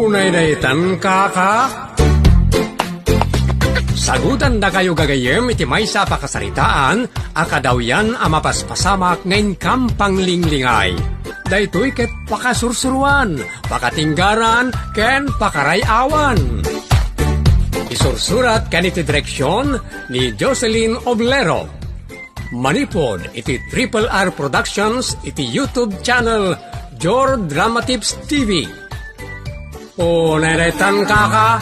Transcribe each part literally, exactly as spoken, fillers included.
Unay daytan, kaka? Sagutan dakayo gagayyem iti maysa a pakasaritaan a kadawyan a mapaspasamak nga inkam panglinglingay. Daytoy ket pakasursuruan, pakatinggaran, ken pakaray-awan. Isursurat ken iti direksyon ni Jocelyn Oblero. Manipud iti Triple R Productions iti YouTube channel Jor Drama Tips T V. Unay daytan, kaka.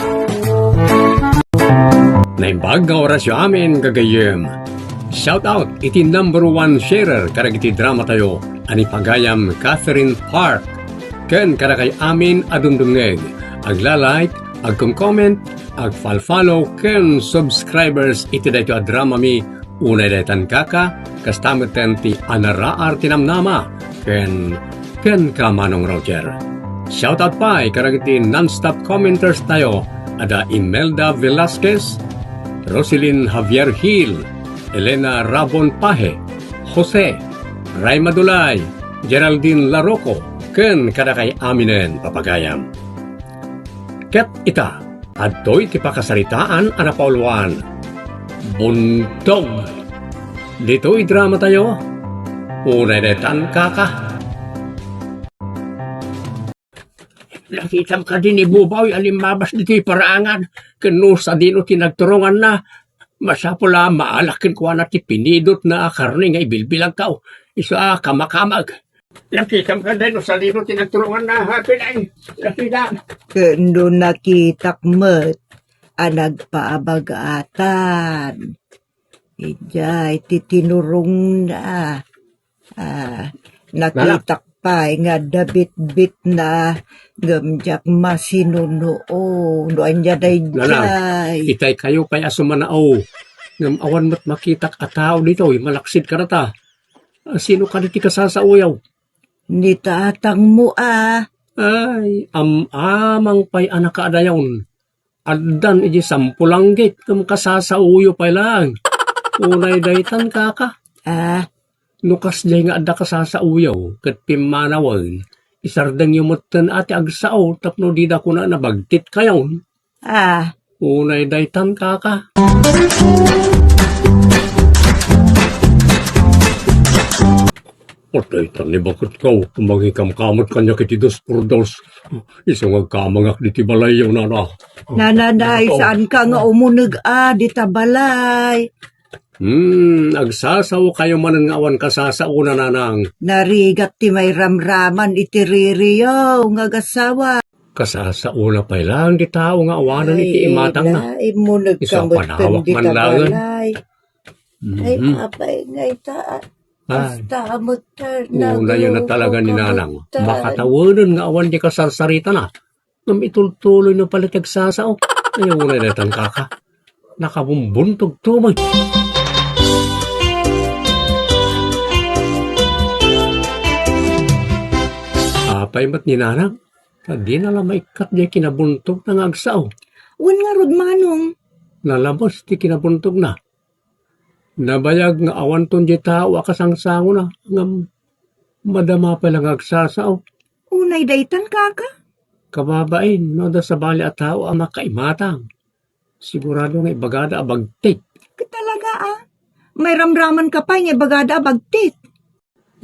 Naimbag nga orasyo amin, gagayyem. Shout out iti number one sharer kadagiti drama tayo, a ni pagayam Catherine Park, ken kadakay amin a dumdumngeg, agla-like, agcom-comment, agfal-follow, ken subscribers iti daytoy a drama mi, Unay daytan, kaka, kasta metten ti anaraar ti namnama, ken, ken ka, Manong Roger. Shout out pay kadagiti non-stop commenters tayo, ada Imelda Velasquez, Roselyn Javier Hill, Elena Rabon Paje, Jose, Ray Madulay, Geraldine Laroco, ken kadakay aminen, papagayam. Ket ita, adtoy ti pakasaritaan a napauluan. Buntog. Ditoy drama tayo. Unay daytan, kaka. Nakitam kadi ni Bubaw a limmabas ditoy paraangan, ken no sadino ti nagturonganna, masapul a maalak kenkuana ti pinidotna a karne nga ibilbilangko. Isu a kamakamag. Nakitam kadi no sadino ti nagturonganna, Happy Day? Nakita. Ken no nakitak met a nagpaabagatan. Idiay ti tinurongna. Ah, nakitak pay nga adda bitbitna, ngem diak masinunuo no ania daydiay. Nanang, itay kayo pay a sumanao. Ngem awan met makitak a tao ditoy, malaksid kadata. Ah, sino kadi ti kasasaoyo? Ni tatangmo a. Ay, am-amang pay a nakaadayon. Addan iti sampulanggit ngem kasasaoyo pay laeng. Unay daytan, kaka. Ah. No kasdiay nga adda kasasaoyo ket pimmanawen, isardengyo metten a ti agsao tapno dida kuna nabagtit kayon. Ah. Unay daytan, kaka. Patay tan ni baketko, mangikamkamet kaniak iti dos por dos. Isu nga agkamangak diti balayyo, nana. Nana, nay, saanka nga umuneg a dita balay? Hmm, agsasaokayo manen nga awan kasasaona, nanang. Narigat ti mairamraman iti ririyo nga agasawa. Kasasaona pay laeng ti tao nga awanen iti imatangna. Ay, immuneg ka met ken dita balay. Isu a panawak man laeng. Ay, apay nga ita, ah, kasta met ta, unayen na talaga ni nanang. Makatawenen nga awan ti kasarsaritana. Ngem itultuloyna pay la ti agsasao. Ay, unay daytan, kaka. Nakabumbuntog to met. Apay met ni nanang? Ta dina la maikkat diay kinabuntogna nga agsao. Wen ngarud, manong. Nalames ti kinabuntogna. Nabayag nga awanton diay tao a kasangsangona, ngem madama pay la nga agsasao. Unay daytan, kaka? Kababain, no adda sabali a tao a makaimatang, sigurado nga ibagada a bagtit. Ket talaga, a? Mairamramanka pay nga ibagada a bagtit.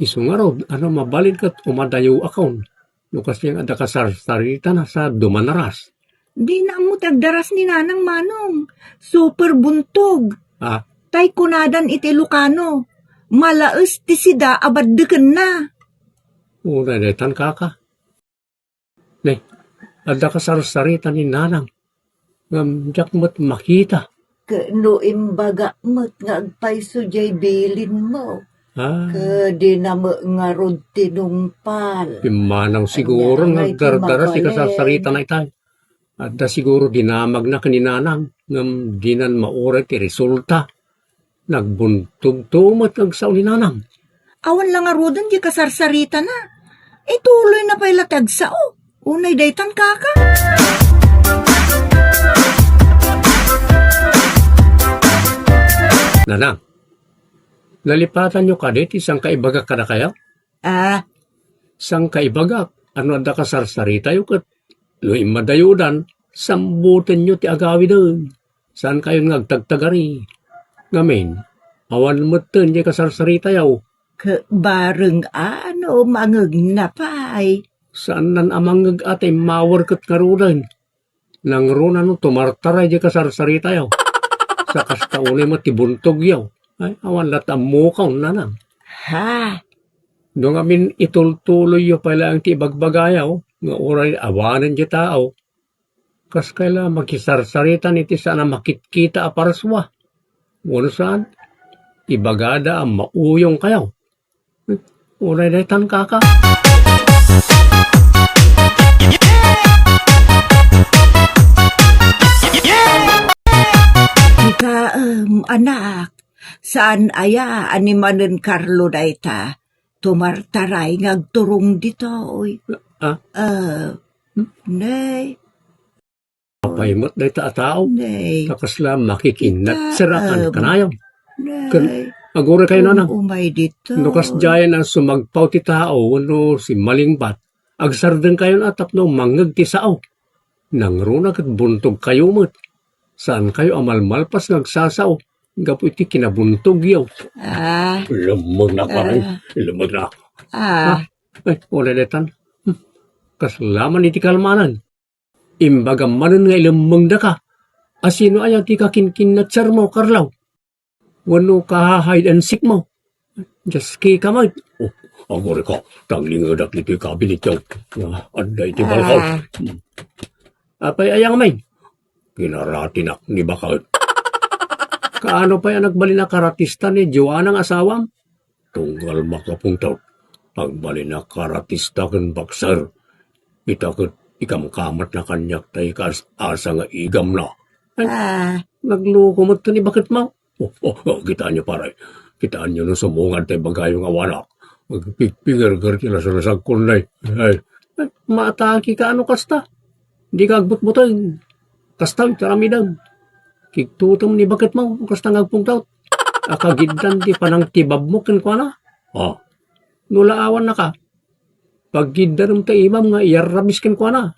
Isu ngarud, ano mabalin ket umadayoakon no kasdiay nga adda kasarsaritana sa dumanaras? Dina ammo ti agdaras ni nanang, manong. Super buntog. Ah? Tay kunadan iti Ilocano, malaes ti sida a baddekenna. Unay daytan, kaka. Ne, adda kasarsarita ni nanang. Ngem diak met makita. Ket no imbagak met nga agpayso diay bilinmo, ah, ket dina met ngarud tinungpal. Pimmanaw siguro nga agdardaras ti kasarsaritana itay. Adda siguro dinamagna ken ni nanang, ngem dinan mauray ti resulta. Nagbuntogto met nga agsao ni nanang. Awan la ngaruden diay kasarsaritana. Ituloyna pay la ti agsao. Unay daytan, kaka. Nanang, nalipatanyo kadi ti sangkaibagak kadakayo? Ah. Sangkaibagak, ano adda kasarsaritatayo ket No immadayodan, sambutenyo ti agawiden. Saankayon nga agtagtagari. Ngamin, awan metten diay kasarsaritayo. Ke-, bareng ano, mangegna pay. Saannan a mangeg a ta immawer ket ngaruden. Nangruna no tumartaray diay kasarsaritayo. Sa kasta unay met ti buntogyo. Ay, awan latta ammokaw, nanang. Ha? No ngamin itultuloyyo pay laeng ti ibagbagayo, nga uray awanen diay tao, kas kayla makisarsaritan iti saan a makitkita a parsua. Wenno saan, ibagada a mauyongkayo. Uray daytan, kaka. Ikaem, anak, saan aya a ni manen Carlo dayta? Tumartaray nga agturong ditoy. Ah? Ah, nay. Apay met dayta a tao? Nay. Ta kasla makikinnat. Ita, serakan um, kanayon. Nay. Ken, aguray kayo, nanang. Umay dito. No kasdiayen a sumagpaw ti tao, wenno simmalingbat, agsardengkayon a tapno mangngeg ti sao. Nangruna ket buntogkayo met. Saankayo a malmalpas nga agsasao gapu iti kinabuntogyo. Ah. Lemmengnak, pare. Ah. Lemmengnak. Ah. Ah. Ay, uray daytan. Hmm. Kasla man iti kalmanan. Imbagam manen nga ilemmengdaka. A sino aya ti kakinkinnatsarmo, Carlo? Wenno ka-hide and seek mo? Just kika met. Oh, aguray ka, taglingedak iti kabinetyo. Ah, adda iti balkaw. Ah. Hmm. Apay aya ngamin? Kinaratinak ni baket. Kaano pay a nagbalin a karatista ni Joanna nga asawam? Tunggal makapungtot, agbalin a karatista ken boxer. Ita ket ikamkamatna kaniak ta ikaas-asa nga igamna. Ay, ah, nagloko met ni baketmo. Oh, oh, oh, kitaenyo, pare. Kitaenyo no sumungad tay bagayo nga awanak. Agpigpigerger ti lasalsagkon, nay. Ay. Ay, maataki ka ano kasta? Dika agbutbuteng. Kasta iti aramidem. Kigtutem ni baketmo, kasta nga agpungtot. Akagiddan ti panangtibabmo kenkuana. Ah. No laawannaka, pagiddanem ta imam nga iyarrabis kenkuana.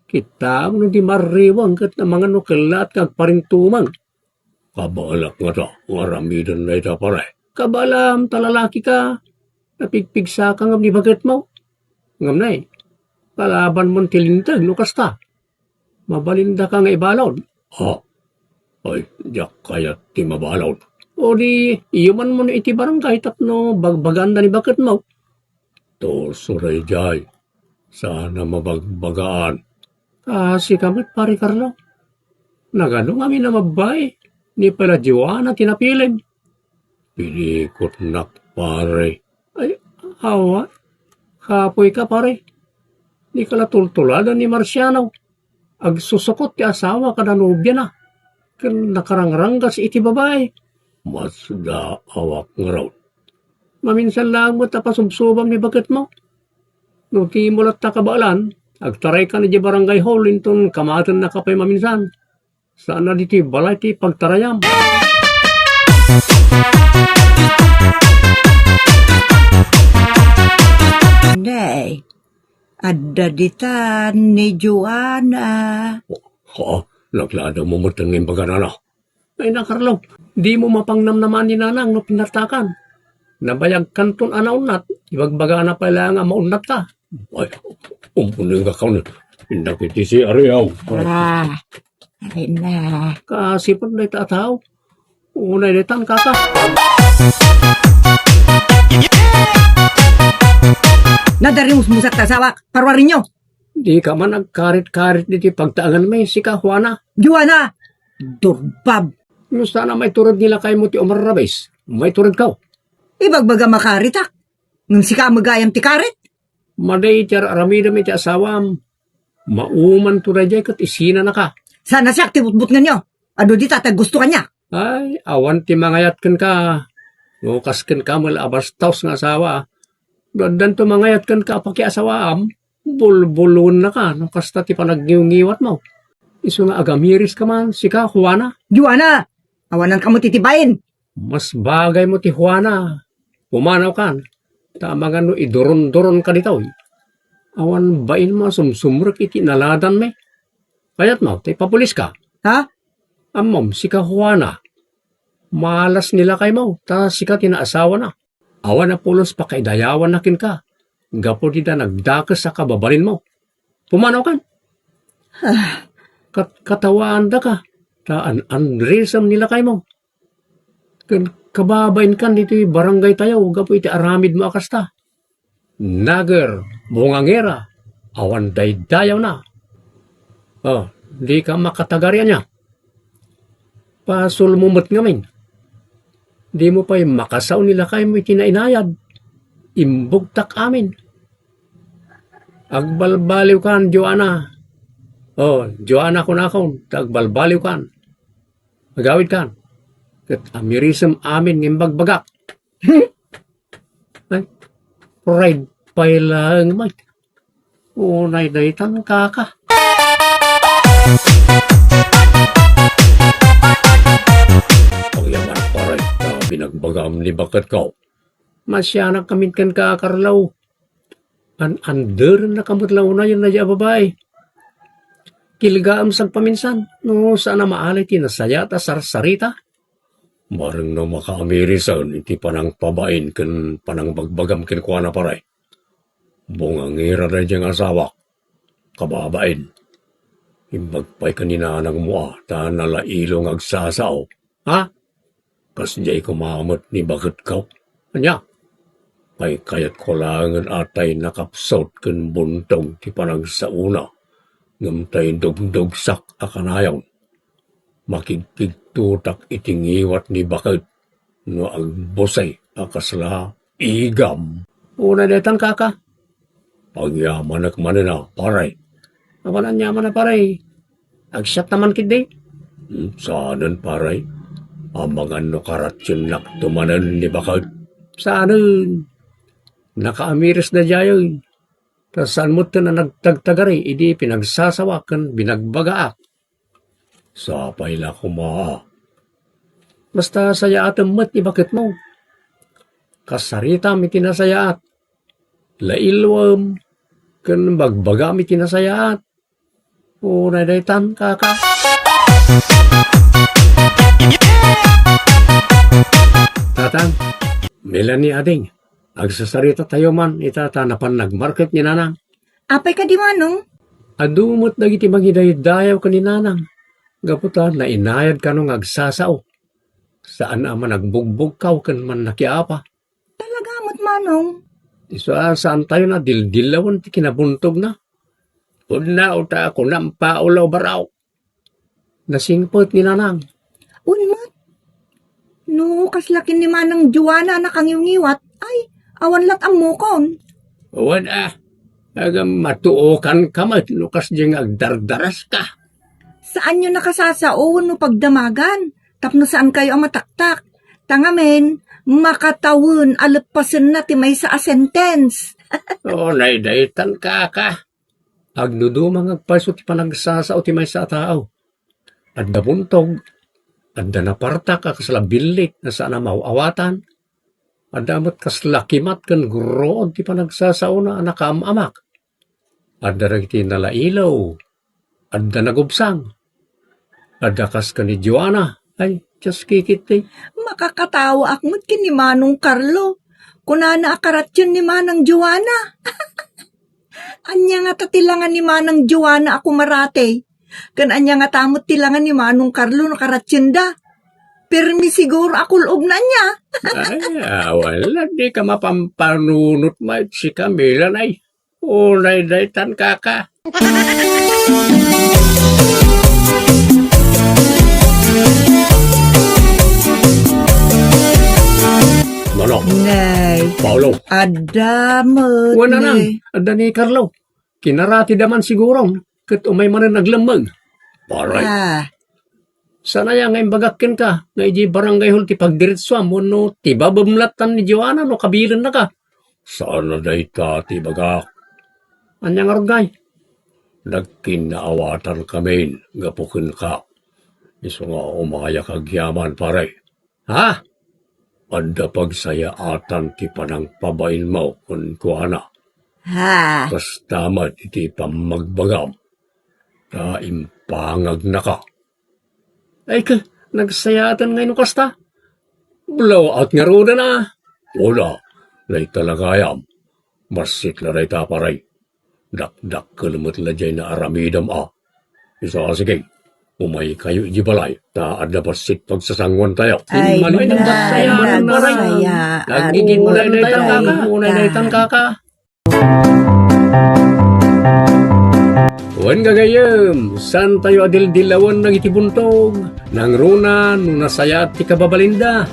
Kitaem no di marriwang ket amangan no kellaat nga agparintumeng. Kabaelak ngata nga aramiden dayta, pare. Kabaelam ta lalaki ka, napigpigsa ka ngem ni baketmo. Ngem nay, kalabanmon ti linteg no kasta. Mabalindaka nga ibalud. Ha? Ay, diak kayat ti mabalud. O di, iyumanmon iti barangay tapno bagbagaanda ni baketmo. Tusor daydiay. Saan a mabagbagaan. Kaasika met, Pare Carlo. Nagano ngamin a mabbai? Ni pala Joanna ti napilim. Pinikotnak, pare. Ay, awa. Kapoy ka, pare. Di ka la tultuladan ni Marciano. Agsusukot ti asawa kada nobiana, ken nakarangranggas iti babai. Masdaawak ngarud. Maminsan laeng met a pasubsubam ni baketmo. No dimo latta kabaelan, agtaraykan idiay barangay hall inton kamatennaka pay maminsan. Saan a ditoy balay ti pagtarayam. Nay, adda ditan ni Joanna. Ha? Nagladawmo met nga imbagana? Ay, na, Carlo, dimo mapangnamnamaan ni Nanang no pinartakan. Nabayagkanton a naunnat, ibagbagana pay laeng a maunnatka. Ay, umpunenggak, innak iti C R yaw. Ah, ay na. Kasipag dayta a tao. Unay daytan, kaka. Nadarimusmusak ta asawak, parwarinyo. Dika man agkarit-karit diti pagtaenganmi, sika, Juana. Juana! Durbab! No saan a maitured ni lakaymo ti umarrabis, maituredko. Ibagbaga makaritak. Ngem sika met gayam ti karit? Madi ti ar-aramidem iti asawam. Maumanto daydiay ket isinanaka. Saan a siak ti butbutngenyo? Adu dita ti gusto kaniak. Ay, awan ti mangayat kenka. No kas kenka met la a bastos nga asawa. No addanto mangayat kenka a pakiasawaam, bulbulonnaka no kasta ti panagniwngiwatmo. Isu nga agamiriska man, sika, Juana. Juana! Awananka met iti bain. Mas bagaymo ti Juana. Pumanawkan. Ta amangan no iduronduronka ditoy. Awan bainmo a sumsumrek iti naladanmi. Kayatmo, ta ipapuliska? Ha? Ammom, sika Juana. Malas ni lakaymo, ta sika ti naasawana. Awan a pulos pakaidayawanna kenka, gapu dida nagdakes a kababalinmo. Pumanaw kan? Ah. Kat-, katawaandaka, ta an-, anrisem ni lakaymo. Ken kababain kan ditoy barangay tayo, gapu iti aramidmo a kasta. Nager, bungangera, awan daydayawna. Oh, di ka makatagari ania? Pasulmo met ngamin. Dimo pay makasao ni lakaymo iti nainayad. Imbugtak amin. Agbalbaliw kan, Joanna. Oh, Joanna kunakon, ta agbalbaliw kan. Agawid kan. Ket amirisem amin nga imbagbagak. Ay, pride pay laeng met. Unay daytan, kaka. Agyaman, pare, ta binagbagam ni baketko. Masianak kamin ken ka, Carlo. An-, anderennaka met la unayen daydiay a babai. Kilgaem sagpaminsan, no saan a maalay ti nasayaat a sarsarita. Bareng no makaamirisen iti panangpabain ken panangbagbagam kenkuana, pare. Bungangera daydiay nga asawak, kababain. Imbag pay ken ni nanangmo a ta nalailo nga agsasao. Ha? Kasdiay koma met ni baketko. Ania? Kaykayatko laengen a tay nakapsut ken buntog ti panagsaona, ngem tay dugdugsak a kanayon. Makigpigtotak iti ngiwat ni baket no agbusay a kasla igam. Unay daytan, kaka. Agyamanak manen a, pare. Awan aniaman a, pare. Agsiatta man ketdi. Hmm, saanen, pare. Amangan no karatiennakto manen ni baket. Saanen. Nakaamiris daydiayen. Ta saan metten a nagtagtagari idi pinagsasawa ken binagbagaak. Sapay la koma. Basta sayaatem met ni baketmo. Kasaritam iti nasayaat. Lailuem ken bagbagam iti nasayaat. Unay daytan, kaka. Tatang, Melanie, ading, agsasarita tayo man ita ta napan nagmarket ni Nanang. Apay kadi, Manong? Adu met dagiti mangidaydayaw ken ni Nanang, gapu ta nainayad kano nga agsasao. Saan a managbugbugkaw ken mannakiapa. Talaga met, Manong? Isu a saantayon a dildillawen ti kinabuntogna. Unna, uta, kunam pa, ulaw baraw. Nasingpet ni Nanang. Wen met. No, kasla ken ni Manang Joanna a nakangiwngiwat, ay, awan lat ammokon. Wen a, agam matuokan ka met no kasdiay nga agdardaraska. Saanyo nakasasao wenno pagdamagan, tapno saankayo a mataktak. Ta ngamin, makatawen a leppasenna ti maysa a sentence. Unay daytan, kaka. Agduduma nga agpayso ti panagsasao ti maysa a tao. Adda buntog, adda napartak a kasla billit a saan a maaw-awatan, adda met kasla kimat ken gruod ti panagsasaona a nakaam-amak. Adda dagiti nalailaw, adda nagubsang, adda kas ken ni Joanna. Ay, Dios, kikit, ay. Makakatawaak met ken ni Manong Carlo. Kunana a karatien ni Manang Joanna. Ania ngata ti langa ni Manang Joanna a kumarate? Ken ania ngata met ti langa ni Manong Carlo no karatienda? Permi siguro a kul-ogna ania? Ay, awan la, di ka mapampanunot met, si Camila, nay. Unay daytan, kaka. Manok. Nay. Paolo. Adda met, Wen, Nanang, ni. Adda ni Carlo. Kinaratida man siguro, ket umay manen aglemmeng. Pare. Ah. Saan aya nga imbagak kenka, nga idiay barangay hall ti pagdiretsuam, wenno ti babem lattan ni Joanna no kabilennaka? Saan a dayta ti ibagak. Ania ngarud, ngay? Nagkinnaawatan kamin gapu kenka. Isu nga umayak agyaman, pare. Ha? Adda pagsayaatan ti panangpabainmo kenkuana. Ha? Kasta met iti pammagbagam, ta impangagnaka. Ay, ka, nagsayaatan ngay no kasta? Blowout ngaruden a. Wala, dayta la gayam. Bassit la dayta, pare. Dakdakkel met la jay naaramidem a. Isu a, sige, umaykayo iti balay, ta adda bassit pagsasanguantayo. Ay, Immalim na, nagsayaat, nagsayaat. Nagigimulay daytan, kaka. Immalim daytan, kaka. Wen gagayyem, saantayo a dildilawen dagiti buntog, nangruna no nasayaat ti kababalinda.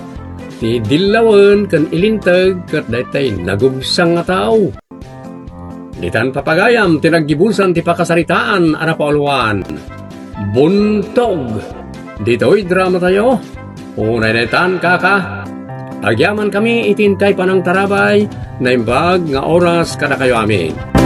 Ti dillawen ken ilinteg ket daytay nagubsang a tao. Ditan papagayam ti naggibusan ti pakasaritaan a napauluan. Buntog. Ditoy dramatayo. Unay daytan, kaka. Agyamankami iti intay panangtarabay, naimbag nga oras kadakayo amin.